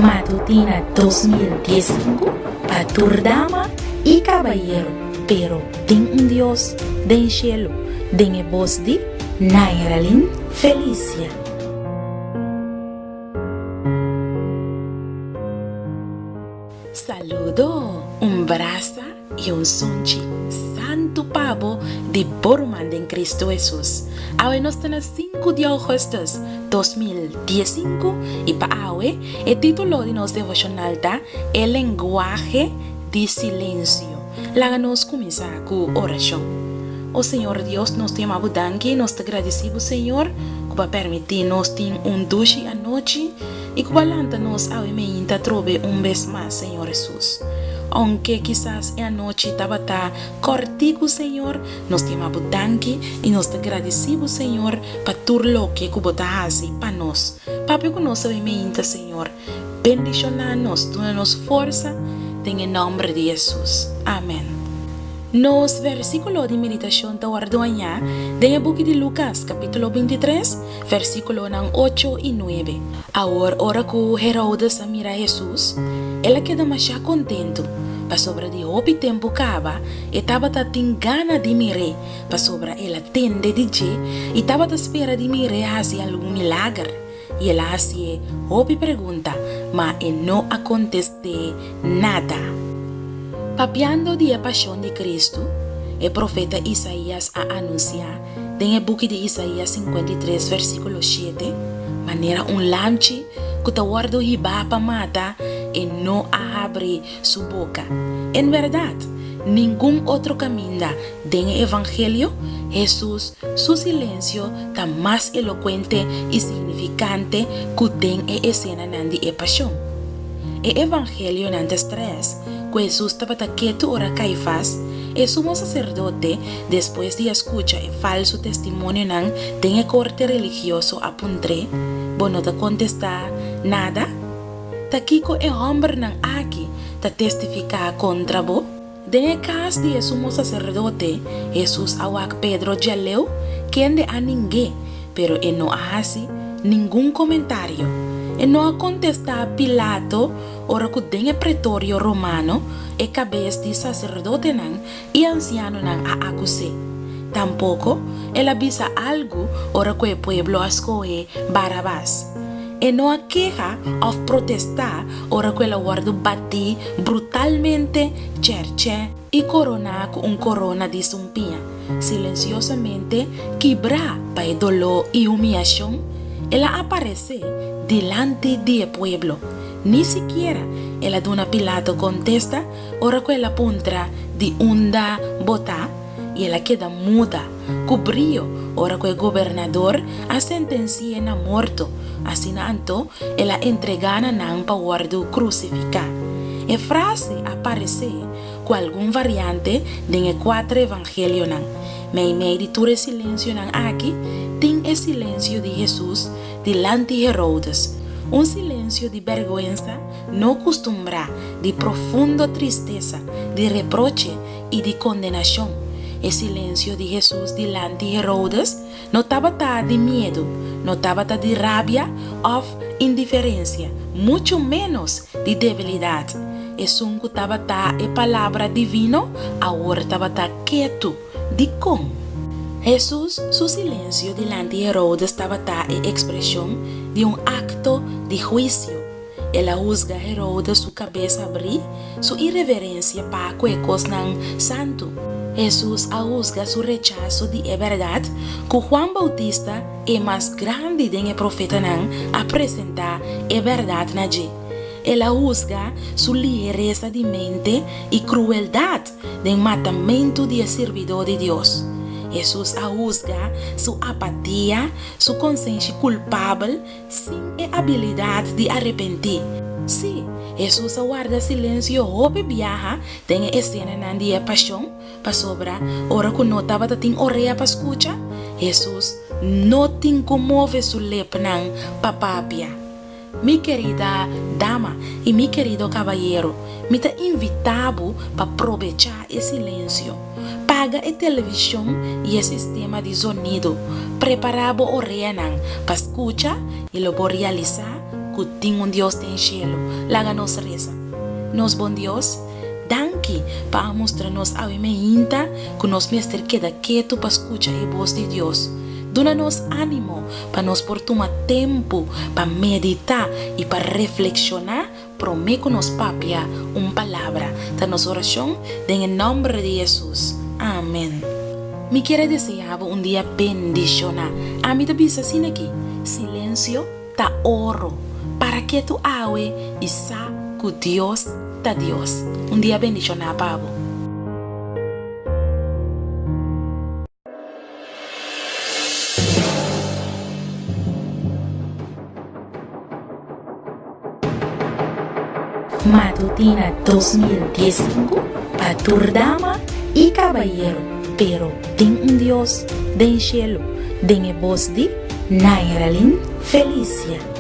Matutina 2015 pa tur dama i kabayero, pero tin un Dios den shelu, den e bos di Nairalyn Felicia. Saludo, un brasa i un sunchi santu pa bo di bo ruman den Cristo Hesus. Awe nos ta na sinku di augustus 2015 i pa awe e titulo di nos devoshonal ta E lenguahe di silensio. Laga nos kuminsá ku orashon. O Señor Dios, nos ta yama bo danki, nos ta gradisí bo Señor ku bo a permití nos tin un dushi anochi i ku bo a lanta nos awe meinta atrobe un bes mas, Señor Hesus. Ounke kisas e anochi tabata kòrtiku, Señor, nos ta yama bo danki i nos ta gradisí bo, Señor, pa tur loke ku bo ta hasi pa nos. Papia ku nos awe meinta, Señor. Bendishoná nos, duna nos forsa, den e nòmber di Hesus. Amèn. Nos versíkulo di meditashon ta wòrdu hañá den e buki di Lukas, kapítulo 23, versíkulonan ocho i nuebe. Awor ora ku Herodes a mira Hesus, el a keda mashá kontentu, pasobra di hopi tempu kaba e tabata tin gana di mir'é, pasobra el a tende di dje i tabata spera di mir'é hasi algun milager. I el a hasié hopi pregunta, ma e no a kontest'é nada. Papiando di e pashon di Kristu, e profeta Isaías a anunsiá den e buki di Isaías 53 versíkulo shete, Manera un lamchi ku ta wòrdu hibá pa mata, e no a habri su boka. En bèrdat, ningun otro kaminda den e Evangelio, Hesus su silensio ta mas elokuente i signifikante ku den e esenanan di e Pashon. E Evangelionan ta stres ku Hesus tabata ketu ora Kaifas, e sumo saserdote, despues di a skucha e falsu testimonionan den e korte religioso a puntr'é, Bo no ta kontestá nada? Ta kiko e hòmbernan aki ta testifiká kontra bo? Den e kas di e sumo saserdote, Hesus a wak Pedro djaleu, kende a ning'é, pero e no a hasi ningun komentario. E no a kontestá Pilato ora ku den e pretorio romano e kabes di saserdotenan i ansianonan a akus'é. Tampoko el a bisa algu ora ku e pueblo a skohe Barabas. E no a keha òf protestá ora ku el a wòrdu batí brutalmente, chèrchè i koroná ku un korona di sumpiña. Silensiosamente kibrá pa e doló i humiashon, el a aparesé dilanti di e pueblo. Ni sikiera el a duna Pilato kontesta ora ku el a puntra, Di unda bo ta? I el a keda muda ku brio ora ku e gobernador a sentensi'é na morto, asina anto el a entregá na nan pa wòrdu krusifiká. E frase a paresé ku algun variante den e kuater evangelionan. Meimei di tur e silensionan aki tin e silensio di Hesus dilanti Herodes, un silensio di bèrgwensa no kustumbrá, di profundo tristesa, di reproche i di kondenashon. E silensio di Hesus dilanti Herodes no tabata di miedu, no tabata di rabia òf indiferensia, muchu ménos di debilidat. Esun ku tabata e Palabra divino awor tabata ketu. Dikon? Hesus su silensio dilanti Herodes tabata e ekspreshon di un akto di huisio. El a husga Herodes su kabes habrí, su ireverensia pa ku e kosnan santu. Hesus a husga su rechaso di e bèrdat ku Juan Boutista, e mas grandi den e profetanan, a presentá e bèrdat na dje. El a husga su liheresa di mente i krueldat den matamentu di e sirbidó di Dios. Hesus a husga su apatia, su konsenshi kulpabel, Sin e abilidat di arepentí. Sí, Hesus a warda silensio hopi biaha den e esenanan di e Pashon, pasobra ora ku no tabata tin orea pa skucha, Hesus no tin ku move su lepnan pa papia. Mi kerida dama i mi kerido kabayero, mi ta invitá bo pa probechá e silensio. Paga e televishon i e sistema di zonido. Prepará bo oreanan pa skucha i lo bo realisá ku. ku tin un Dios den shelu. Laga nos resa. Nos bon Dios, danki pa a mustra nos awe meinta ku nos mester keda ketu pa skucha e bos di Dios. Duna nos ánimo pa nos por tuma tempu pa meditá i pa reflekshoná promé ku nos papia un palabra. Ta nos orashon den e nòmber di Hesus. Amèn. Mi kier a deseá bo un dia bendishoná. Ami ta bisa asina aki, Silensio ta oro. Para ketu awe i sa ku Dios ta Dios. Un dia bendishoná pa bo. Matutina 2015 pa tur dama y cabayero, pero tin un Dios den cielo, den e bos di Nairalyn Felicia.